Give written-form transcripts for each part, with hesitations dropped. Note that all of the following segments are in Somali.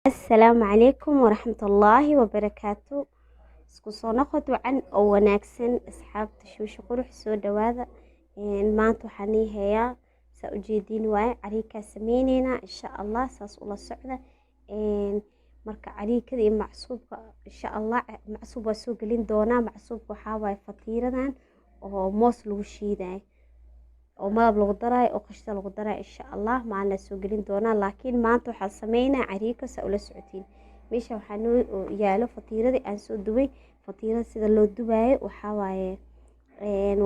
Asalaamu calaykum waraxmatullaahi wabarakaatu. Isku soo noqod wacan oo wanaagsan, asxaabta Shuusha Qurux, soo dhawaada. Maanta waxaan ii hayaa, saa ujeediin waaye, cariikaa sameyneynaa insha Allah, saas ula socda. Marka cariikada iyo macsuubka insha Allah, macsuub waa soo gelin doonaa. Macsuubka waxaa waaye fatiiradan oo moos lagu shiidayo oo malab lagu daraayo oo qashta lagu daraayo, insha Allah maalina soo gelin doonaa. Laakiin maanta waxaan sameynaa cariiko, saa ula socotiin. Meesha waxaa noo yaalo fatiiradii aan soo dubay. Fatiirada sida loo dubaayo waxaa waaye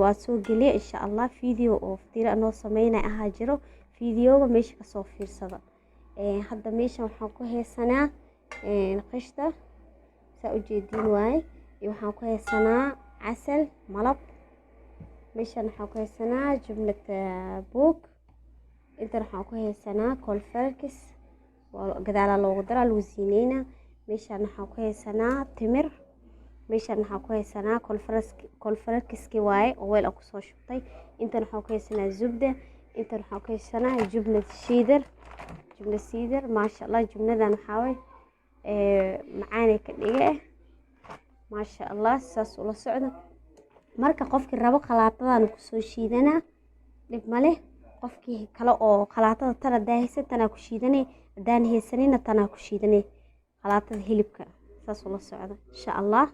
waa soo geliya insha Allah video oo fatiira noo sameynaya ahaa jiro, videoga meesha kasoo fiirsada. Hadda meeshan waxaan ku haysanaa qishta, saa ujeediin waaye, iyo waxaan ku haysanaa casal, malab. Meeshan waxaan ku haysanaa jumlad buug. Intan waxaan ku haysanaa cornflakes, gadaala loogu daraa, lagu siineynaa. Meeshan waxaan ku haysanaa timir. Meeshan waxaan ku haysanaa cornflakeski waaye oo weel aan kusoo shubtay. Intan waxaan ku haysanaa zubda. Intan waxaan ku haysanaa jubnad cheddar, jubna cheddar, maasha Allah. Jubnadan waxaa waaye macaanay ka dhige, maasha Allah, saas ula socda. Marka qofkii rabo khalaatadan kusoo shiidanaa, dhib male. Qofkii kale oo khalaatada tan hadaa haysan, tanaa ku shiidanay, haddaan haysanina tanaa ku shiidanay, khalaatada hilibka, saas ula socda insha Allah.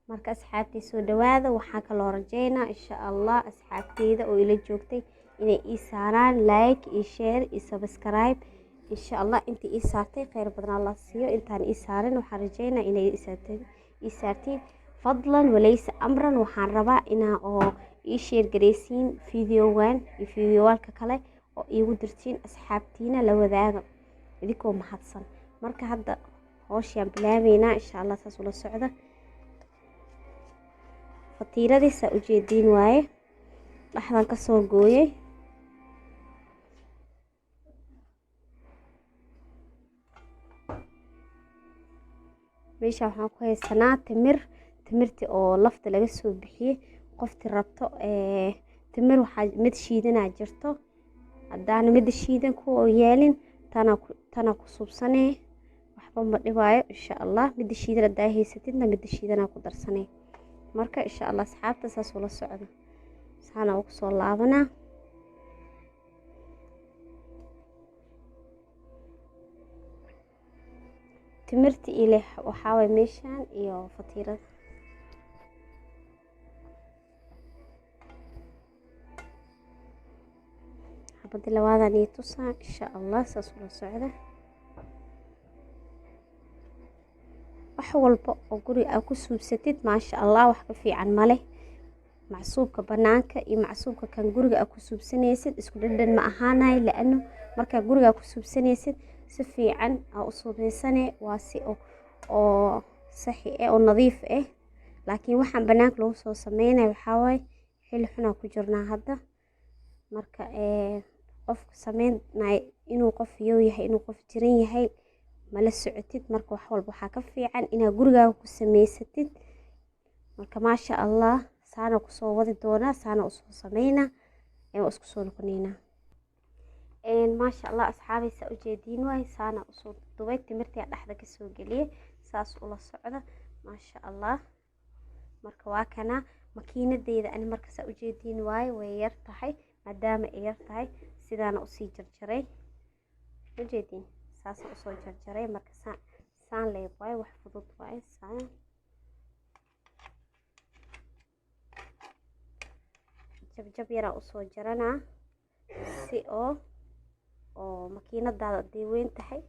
Marka asxaabtay soo dhawaada. Waxaa kaloo rajeynaa insha Allah asxaabteyda oo ila joogtay inay ii saaraan like iyo share iyo subscribe insha Allah. Intii ii saartay kheyr badan Allah siiyo, intaan ii saarin waxaan rajeynaa inay ii saartiin. Fadlan walaysa amran, waxaan rabaa inaa oo ii share gareysiin videogan iyo videowaalka kale oo iigu dirtiin asxaabtiina, la wadaaga idinkoo mahadsan. Marka hadda howshaan bilaabeynaa insha Allah, saas ula socda. Fatiiradii saa ujeediin waaye, dhexdan kasoo gooyay. Meesha waxaan ku haysanaa timir, timirtii oo lafta laga soo bixiyey. Qoftii rabto timir, waxaa mid shiidanaa jirto, haddaana midda shiidan ku yeelin tanaa ku suubsanee, waxba ma dhibaayo insha Allah. Midda shiidan haddaa haysatidna, midda shiidanaa ku darsanee. Marka insha Allah asxaabta saas ula socda, saana ugu soo laabanaa. Timirta ile waxaa waye meeshaan iyo fatiirada. Xabadii labaadan ii tusaa insha Allah, saas ula socda. Wax walba oo guriga aa ku suubsatid, maasha Allah, wax ka fiican male. Macsuubka banaanka iyo macsuubka kan guriga aa ku suubsanaysid isku dhadhan ma ahaanayo, laano markaa guriga aa ku suubsanaysid si fiican aa u suubaysane, waa si oo saxi ah oo nadiif ah. Laakiin waxaan banaanka lagu soo sameynayo waxaa waaye xilli xunaa ku jirnaa hadda. Marka qofka sameynayo inuu qof yow yahay, inuu qof jiran yahay, mala socotid. Marka wax walba waxaa ka fiican inaad gurigaaga ku sameysatid. Marka maasha Allah, saana kusoo wadi doonaa, saana usoo sameynaa, waa isku soo noqoneynaa maasha Allah. Asxaabaysa ujeediin waay, saana usoo dubay, timirtii dhexda kasoo geliyay, saas ula socda, maasha Allah. Marka waa kana makiinadeyda ani. Marka saa ujeediin waaye, way yar tahay. Maadaama ay yar tahay, sidaana usii jarjaray, ujeediin, saasa usoo jarjaray. Marka saan leeb waaye, wax fudud waaye. Saan jabjab yaraa usoo jaranaa si oo makiinadaada haday weyn tahay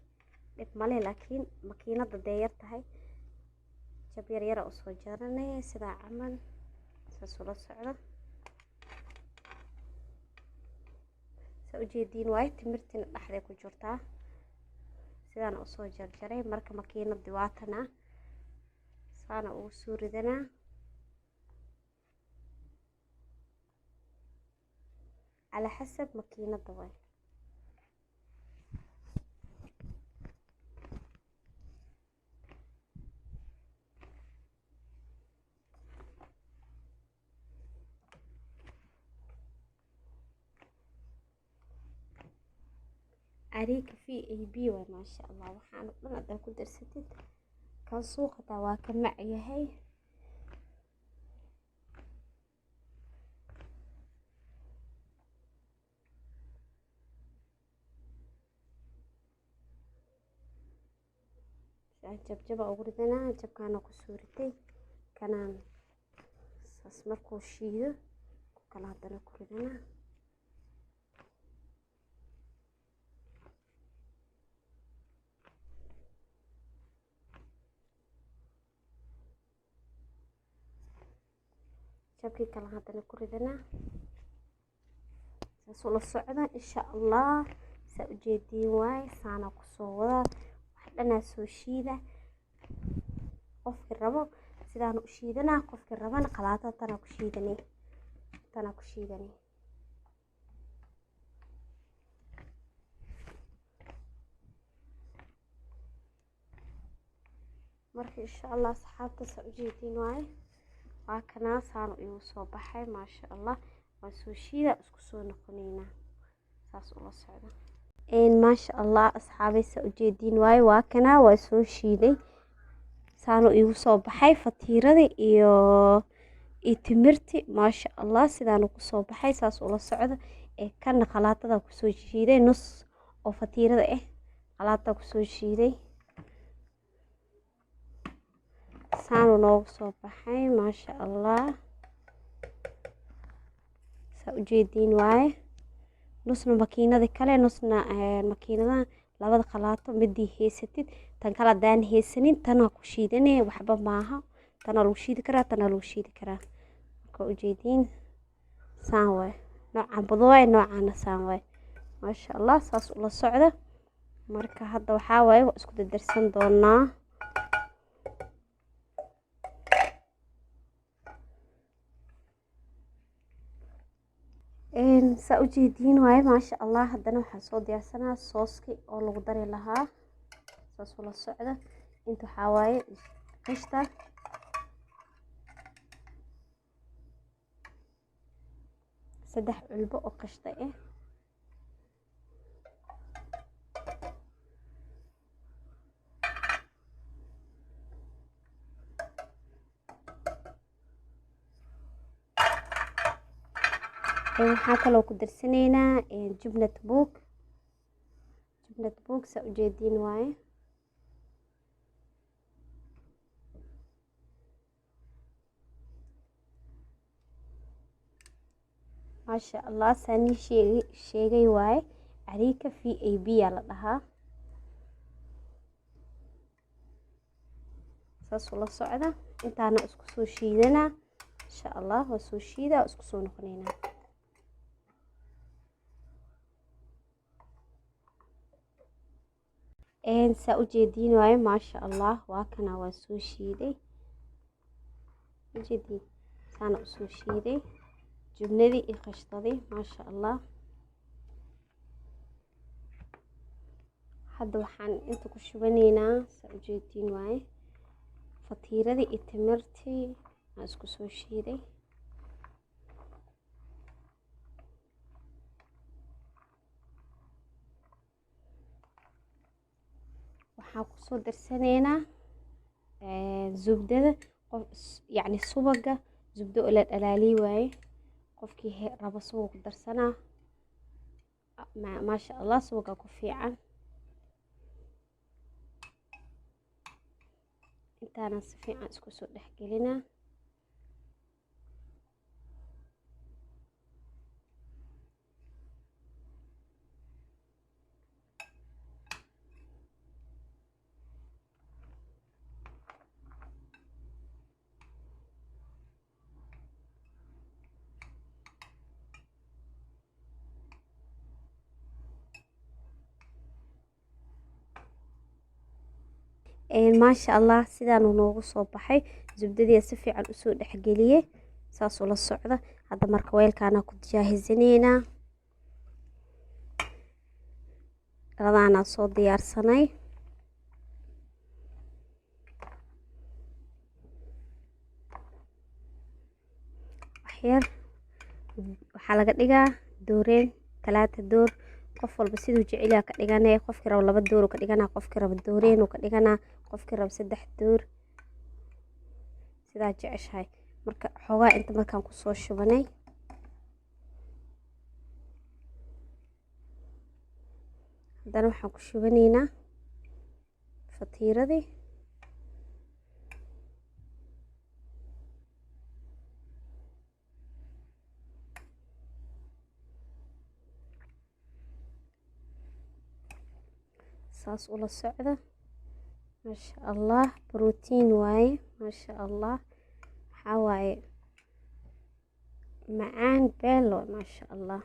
dhib male, laakiin makiinada haday yar tahay jab yar yaraa usoo jaranaya, sidaa camal, saas ula socda. Saa ujeediin waaye, timirtiina dhexday ku jirtaa, sidaana usoo jarjaray. Marka makiinadii waatana, saana ugu soo ridanaa calaa xasab makiinada waay. Cariika VAB waay maasha Allah. Waxaan oo dhan hadaa ku darsatid kan suuqa taa waa ka mac yahay. Jabjaba ugu ridanaa, jabkaana kusoo ritay kanaan saas markuu shiido ku kala haddana ku ridanaa. Jabkii kale haddana ku ridanaa, saas ula socda insha Allah. Saa ujeediin waaye, saana kusoo wadaa wax dhanaa soo shiida. Qofkii rabo sidaan u shiidanaa, qofkii rabana qalaatada tanaa ku shiidanay, tanaa ku shiidanay. Marka insha Allah asxaabta saa ujeediin waaye, waa kanaa saanu igu soo baxay maasha Allah. Waa soo shiida, isku soo noqonaynaa, saas ula socda maasha Allah. Asxaabay saa ujeediin waaye, waa kanaa waa soo shiiday, saanu igu soo baxay fatiiradii iyo timirti maasha Allah. Sidaanu kusoo baxay, saas ula socda. Ee kana qalaatada kusoo shiiday, nus oo fatiirada ah qalaatada kusoo shiiday, saanu noogu soo baxay maasha Allah. Saa ujeediin waaye, nusna makiinada kale, nusna makiinada labada qalaato midii haysatid. Tan kale haddaan haysanin tanaa ku shiidanee, waxba maaha, tanaa lagu shiidi karaa, tanaa lagu shiidi karaa. Marka ujeediin saan waay, noocan budo waay, noocaana saan waay maasha Allah. Saas ula socda. Marka hadda waxaa waaye waa isku dardarsan doonaa. Saa ujeediin waaye maasha Allah. Haddana waxaan soo diyaarsanaa sooski oo lagu dari lahaa, saas ula socda. Inta waxaa waaye qishta, 3 culbo oo qishta ah. Waxaa kaloo ku darsanaynaa jubnat buug, jubnat buug saa ujeediin waaye. Maasha Allah, saanii sheegay waaye, cariika VAB aa la dhahaa, saas ula socda. Intaana isku soo shiidanaa insha Allah, waa soo shiida, waa isku soo noqonaynaa. Saa ujeediin waaye maasha Allah, waa kana waa soo shiiday, ujeediin saana usoo shiiday jubnadii iyo qashtadii maasha Allah. Hadda waxaan inta ku shubanaynaa, saa ujeediin waaye, fatiiradii iyo timirtii aan isku soo shiiday. Waxaan kusoo darsanaynaa zubdada, yacni subaga, zubdo oo la dhalaaliyi waaye. Qofkii rabo subag ku darsanaa maasha Allah, subaga ku fiican. Intaana si fiican isku soo dhexgelinaa. Maasha Allah, sidaanuu noogu soo baxay, zubdadii si fiican usoo dhexgeliyey, saas ula socda. Hadda marka weelkaana ku jaahisaneynaa, dhaladaanaa soo diyaarsanay. Waxyar waxaa laga dhigaa dooreen 3 door, Qof walba siduu jecel yahay ka dhiganaya. Qofkii rabo 2 door ka dhiganaa, qofkii rabo dooreen ka dhiganaa, qofkii rabo 3 door, sidaa jeceshahay. Marka xoogaa inta markaan kusoo shubanay haddana waxaan ku shubanaynaa fatiiradii. Saas ula socda, maasha Allah. Brotiin waaye, maasha Allah. Waxaa waaye macaan beelo, maasha Allah.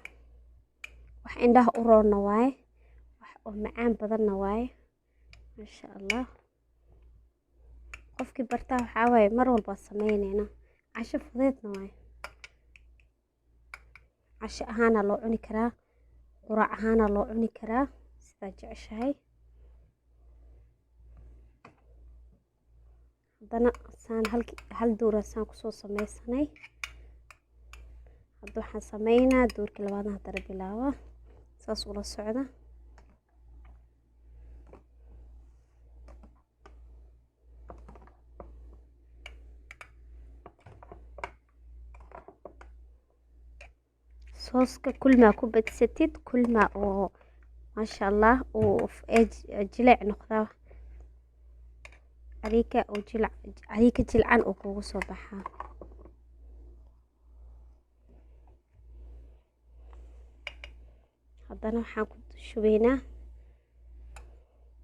Wax indhaha u roonna waaye, wax oo macaan badanna waaye, maasha Allah. Qofkii bartaa waxaa waaye mar walba sameyneyna. Casho fudeedna waaye, casho ahaana loo cuni karaa, quraac ahaana loo cuni karaa, sidaa jeceshahay. Haddana saan hal door saan kusoo sameysanay. Hadda waxaan sameynaa doorkii labaadna, haddana bilaaba. Saas ula socda. Sooska kulmaa ku badsatid, kulmaa oo maasha Allah uu jileec noqdaa, cariika oo jilac, cariika jilcan oo kugu soo baxaa. Haddana waxaan ku shubaynaa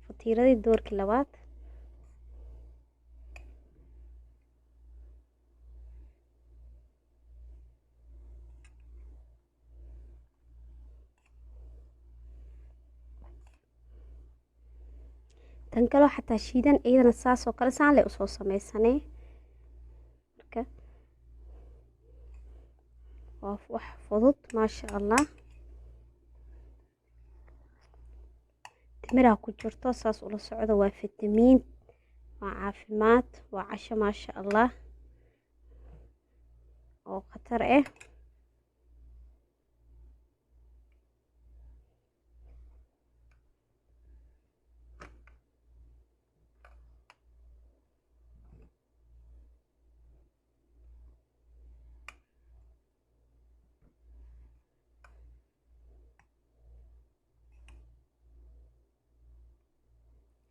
fatiiradii doorkii labaad. Tan kaloo xataa shiidan iyadana saas oo kale saan lay usoo sameysanay. Marka waa wax fudud, maasha Allah. Timiraa ku jirto, saas ula socda. Waa fitamiin, waa caafimaad, waa casho, maasha Allah, oo khatar ah.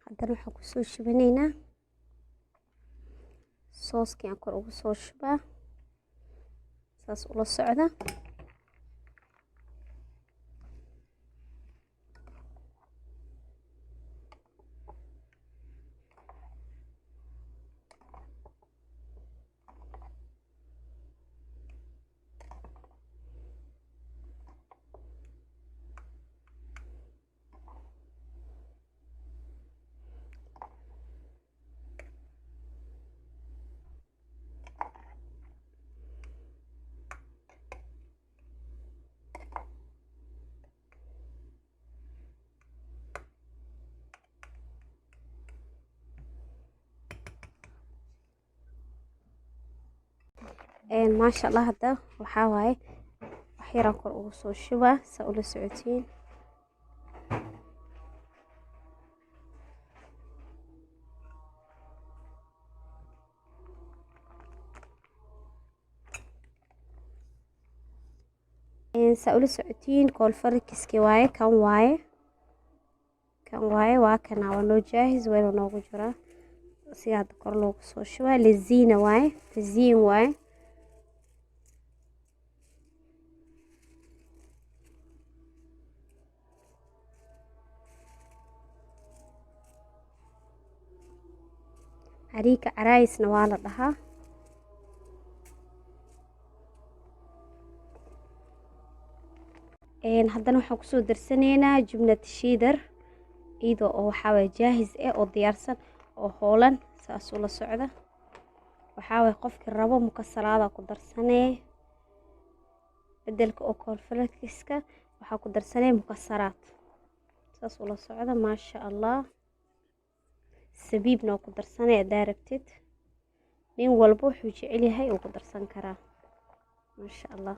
Haddana waxaan kusoo shubanaynaa sooskii aan kor ugu soo shubaa. Saas ula socda. Maasha Allah. Hadda waxaa waaye wax yaraan kor ugu soo shubaa, saa ula socotiin. Saa ula socotiin, koolfarikiski waaye kan, waaye kan, waaye waa kana, waa noo jaahis, wayna noogu jiraa. Sida hadda kor loogu soo shubaa, laziina waaye, taziin waaye. Cariika caraayisna waa la dhahaa. Haddana waxaan kusoo darsanaynaa jubnad shiidar, iyadoo oo waxaa waye jaahis ah oo diyaarsan oo hoolan. Saas ula socda. Waxaa waye qofkii rabo mukasaraada ku darsanee, bedelka oo koolfalakiska waxaa ku darsanee mukasaraad. Saas ula socda, maasha Allah. Sabiibna waa ku darsanee haddaa rabtid. Nin walba wuxuu jecel yahay uu ku darsan karaa, maasha Allah.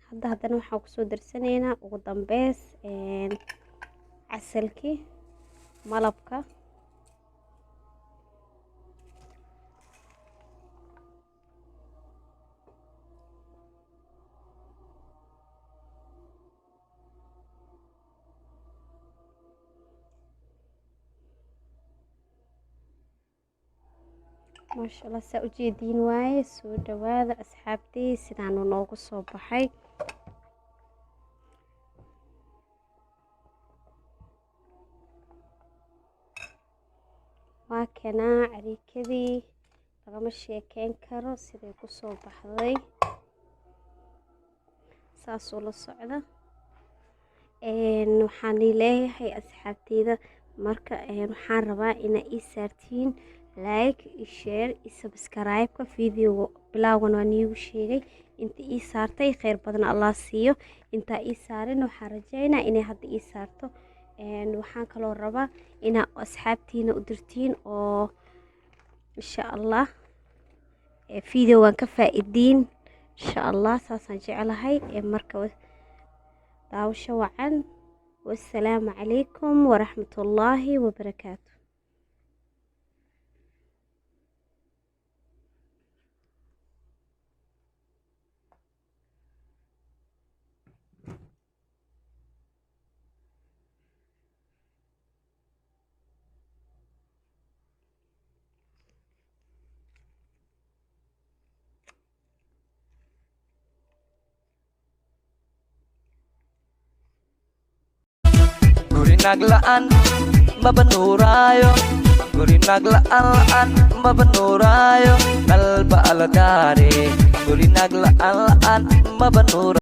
Hadda haddana waxaan kusoo darsanaynaa ugu dambeys casalkii, malabka. Maasha Allah, saa ujeediin waaye. Soo dhawaada asxaabtii, sidaanu noogu soo baxay. Waa kanaa cariikadii, lagama sheekeyn karo siday kusoo baxday. Saasuu la socda. Waxaan leeyahay asxaabteyda, marka waxaan rabaa inaa ii saartiin like iyo share iyo subscribe-ka. Videoga bilowgan waa niigu sheegay. Inta ii saartay kheyr badan Allah siiyo, intaa ii saarin waxaan rajeynaa inay hadda ii saarto. Waxaan kaloo rabaa inaa asxaabtiina u dirtiin oo insha Allah videogan ka faa-idiin insha Allah, saasaan jeclahay. Marka daawasho wacan. Wassalaamu calaykum waraxmatullaahi wabarakaatu. Guri naag la'aan maba nuuraayo, guri naag la'aan la'aan maba nuuraayo, nalba aladaare, guri naag la'aan la'aan maba nuura.